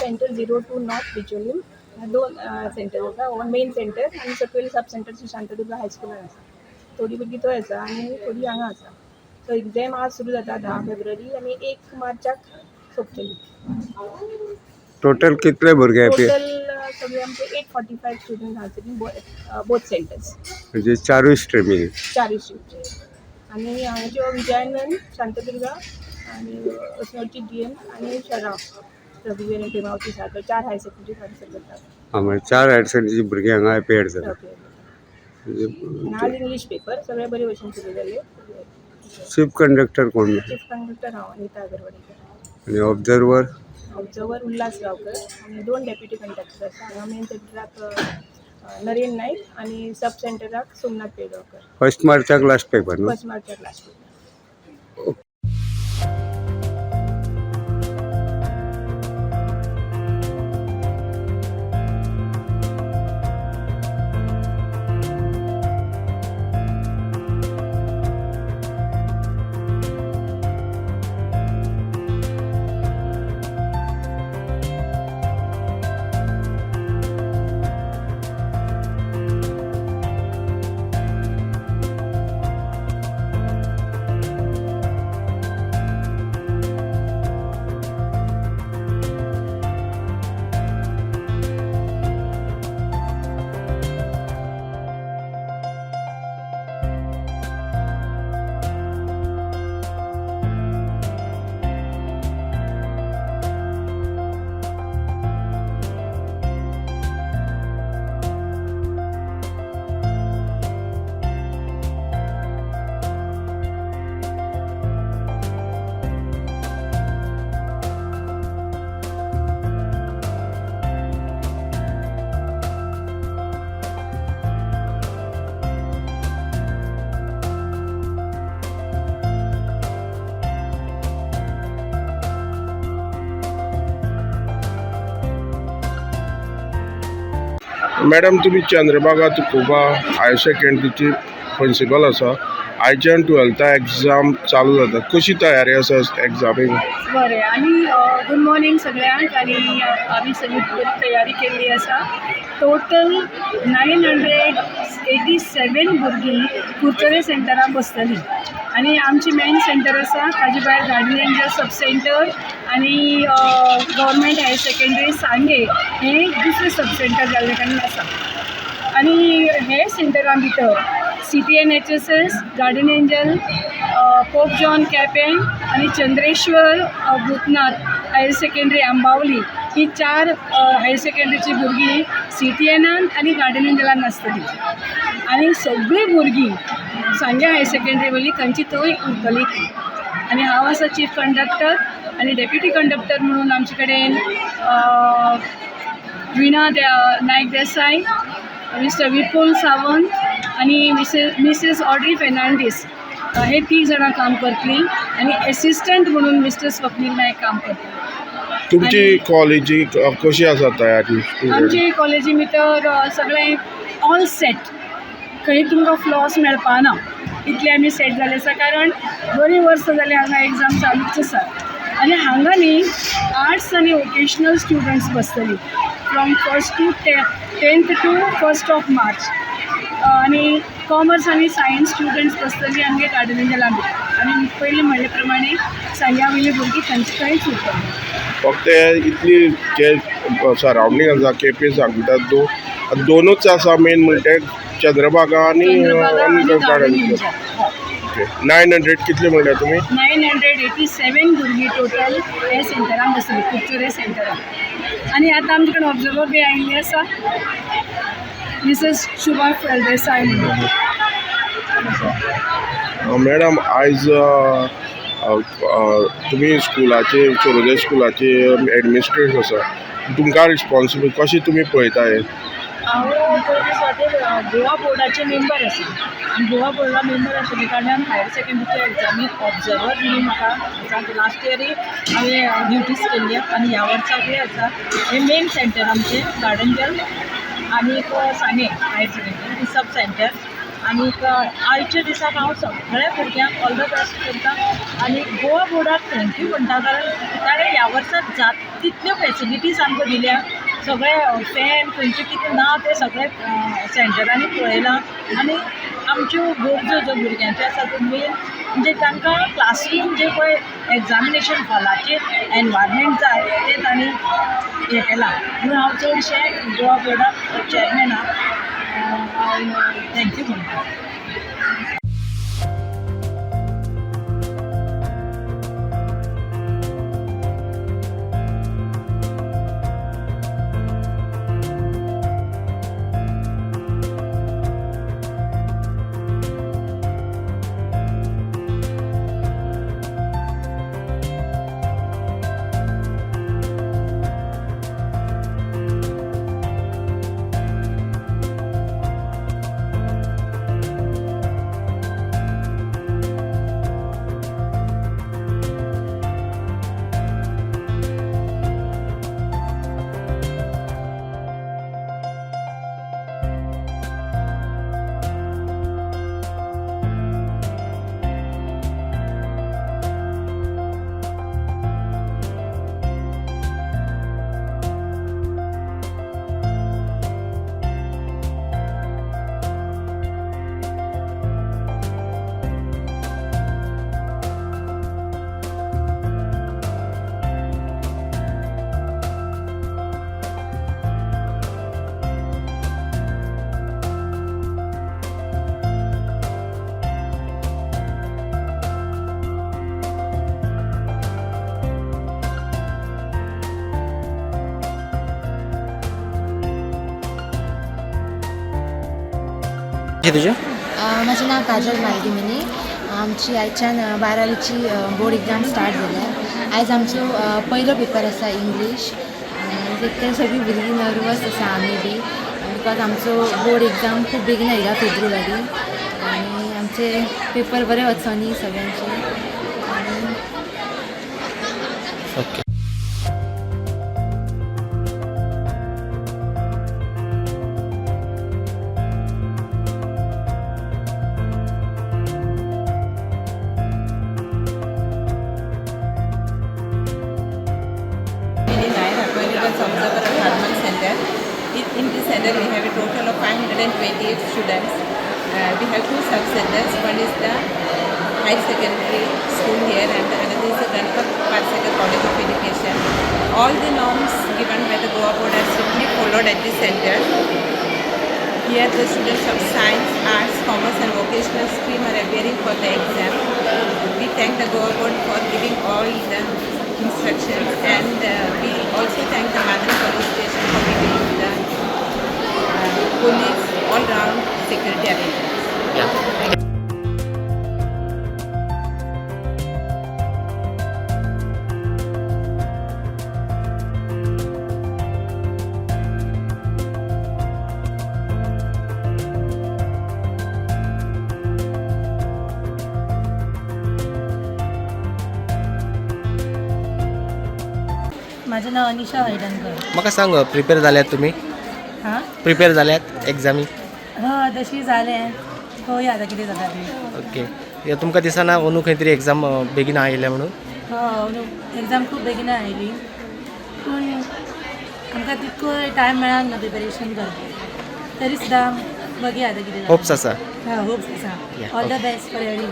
Centre 02 north Bicholim. दोन centre आसा, one main centre आनी सकयल सब सेंटर श्री शांतादुर्गा हायस्कुलान आसा. थोडी भुरगीं थंय आसा आनी थोडी हांगा आसा. सो एग्झाम आज सुरू जाता 10 फेब्रुवारी आनी 1 मार्चाक सोंपतली. टोटल कितले भुरगे? टोटल सगळे आमचे 845 स्टुडंट आसा, बोथ सेंटर्स. म्हणजे चारूय स्ट्रिमी? चारूय स्ट्रीमचे. आनी हांगाच्यो विजयानंद, शांतादुर्गा आनी अस्नोडची जीएम आनी शेरांव रघुवीर आनी प्रेमावती आसा. चार हायर सेकंडरी हांगासर करतात. हां, म्हणजे चार हायर सेकंडरीची भुरगीं हांगा एपियर जाता. ओके. म्हणजे आनी आज इंग्लीश पेपर सगळे बरे भशेन सुरू जाले. चीफ कंडक्टर कोण? चीफ कंडक्टर हांव, अनिता आगरवाडीकर. आनी ऑब्जर्वर? ऑब्जर्वर उल्हास गांवकर आनी दोन डेप्युटी कंडक्टर आसा हांगा. मेन सेंटराक नरेन नायक आनी सब सेंटराक सोमनाथ पेडगांवकर. फर्स्ट मार्चाक लास्ट पेपर न्हू? फर्स्ट मार्चाक लास्ट पेपर. मॅडम, तुमी चंद्रभागा तुकोबा हायर सेकंडरीची प्रिंसिपल आसा. आयच्यान टुवेल्था एग्जाम चालू जाता. कशी तयारी आसा एग्जामीक? बरें, आनी गूड मॉर्निंग सगळ्यांक. आनी आमी सगळी बरी तयारी केल्ली आसा. टोटल 987 भुरगीं कुडचडे सेंटरान बसतलीं आनी आमची मेन सेंटर आसा ताजे भायर गार्डियन एंजल सब सेंटर आनी गव्हर्मेंट हायर सेकंडरी सांगे हें दुसरें सब सेंटर जाल्ले कारणान आसा. आनी हे सेंटरा भितर CTN HSS, guardian angel, pope John Quepem आनी चंद्रेश्वर भूतनाथ हायर सेकंडरी आंबावली ही चार हायर सेकंडरीची भुरगीं सीटीएनान आनी गार्डियन एंजलान आसतली आनी सगळीं भुरगीं सांगे हायर सेकंडरी वयली तांची थंय उरतली. आनी हांव आसा चीफ कंडक्टर आनी डेप्युटी कंडक्टर म्हणून आमचे कडेन विणा नायक देसाय, मिस्टर विपुल सावंत आनी मिसेस ऑड्री फेर्नांडीस हे तीग जाणां काम करतलीं आनी एसिस्टंट म्हणून मिस्टर स्वप्नील नायक काम करतले. तुमची कॉलेजी कशी आसा तयारी? आमचे कॉलेजी भितर सगळें ऑल सेट. खंय तुमकां फ्लॉस मेळपाना इतले आमी सेट जाले आसा, कारण बरीं वर्सां जालीं हांगा एग्जाम चालूच आसा. आनी हांगा न्ही आर्ट्स आनी वोकेशनल स्टुडंट्स बसतली from first to 10th to 1st of March आनी कॉमर्स आनी सायन्स स्टुडंट्स बसतली आमगे गार्डन एंजला भितर. आनी पयलीं म्हणले प्रमाणे सांग्या वयली भुरगीं तांचे थंयच उरतली. फक्त इतली जे सरावंडींग आसा, केपें, सांगता, दोनूच आसा मेन म्हणटा चंद्रभागा आनी चंद्रभागा आनी गार्डन गार्डन. एंजल. 900 कितले म्हणल्या तुमी? 987 भुरगीं टोटल हे सेंटरान बसली, कुडचडे सेंटरान. आनी आतां आमचे कडेन ऑब्जर्वर बी आयिल्ली आसा, मिसेस शुभा फळदेसाय म्हणून. मॅडम, आयज तुमी स्कुलाचे, चोरोदय स्कुलाचे एडमिनिस्ट्रेटर आसा. तुमकां रिस्पॉन्सिबल कशें तुमी पळयता हें? हांव पयले सुवातेर गोवा बोर्डाचे मेंबर आसा आनी गोवा बोर्डा मेंबर आशिल्ल्या कारणान हायर सेकंडरीच्या एग्जामीक ऑब्जर्वर म्हणून म्हाका लास्ट इयरूय हांवें ड्युटीज केल्ली आनी ह्या वर्साकूय आसा. हें मेन सेंटर आमचें गार्डन एंजल आनी एक सांगें हायर सेकंडरी. Sub centre. आनीक आयच्या दिसाक हांव सगळ्या भुरग्यांक ऑल the best करता आनी गोवा बोर्डाक thank you म्हणटा, कारण ताणें ह्या वर्साक जात तितल्यो फेसिलिटीज आमकां दिल्या. सगळे फॅन खंयचे कितें ना तें सगळें सेंटरांनी पळयलां आनी आमच्यो गरजो ज्यो भुरग्यांच्यो आसा त्यो मेन म्हणजे तांकां क्लासरूम जे पळय एग्जामिनेशन हॉलाचेर एनवायरमेंट जाय तें तांणी हें केलां. म्हणून हांव चडशें गोवा बोर्डाक चॅरमॅनाक हांव thank you म्हणटा. तुजें? म्हजें नांव काजल मालदिमिनी. आमची आयच्यान बारावीची बोर्ड एग्जाम स्टार्ट जाल्या. आयज आमचो पयलो पेपर आसा इंग्लीश. ते सगळीं भुरगीं नर्वस आसा, आमी बी, because आमचो बोर्ड एग्जाम खूब बेगीन आयला फेब्रुवारी आनी आमचे पेपर बरे वचोनी सगळ्यांचे आनी okay. Mini Nair, appointed as observer at Harman Center. In this center, we have a total of 528 students. We have two sub-centers. One is the higher secondary school here and the another is the Ganpat Parsekar College of Education. All the norms given by the Goa board are strictly followed at this center. Here the students of science, arts, commerce and vocational stream are appearing for the exam. We thank the Goa board for giving all the instructions and we also thank the Madras Police Station for giving the police all round security arrangements. माझं नाव अनिशा हळदणकर. म्हाका सांग, prepare जाल्यात तुमी? हां. Prepare जाल्यात एग्जामीक? हय, तशी जालें. पळोवया आतां कितें जाता तें. ओके, तुमकां दिसना अंदू खंय तरी एग्जाम बेगीन आयल्या म्हणून? हय, एग्जाम खूब बेगीन आयली, पूण आमकां तितको टायम मेळना प्रिपेरेशन करपाक. तरी सुद्दां बघया आतां कितें जाता. होप्स आसा? हय, होप्स आसा. Yeah, all the okay. Best for every.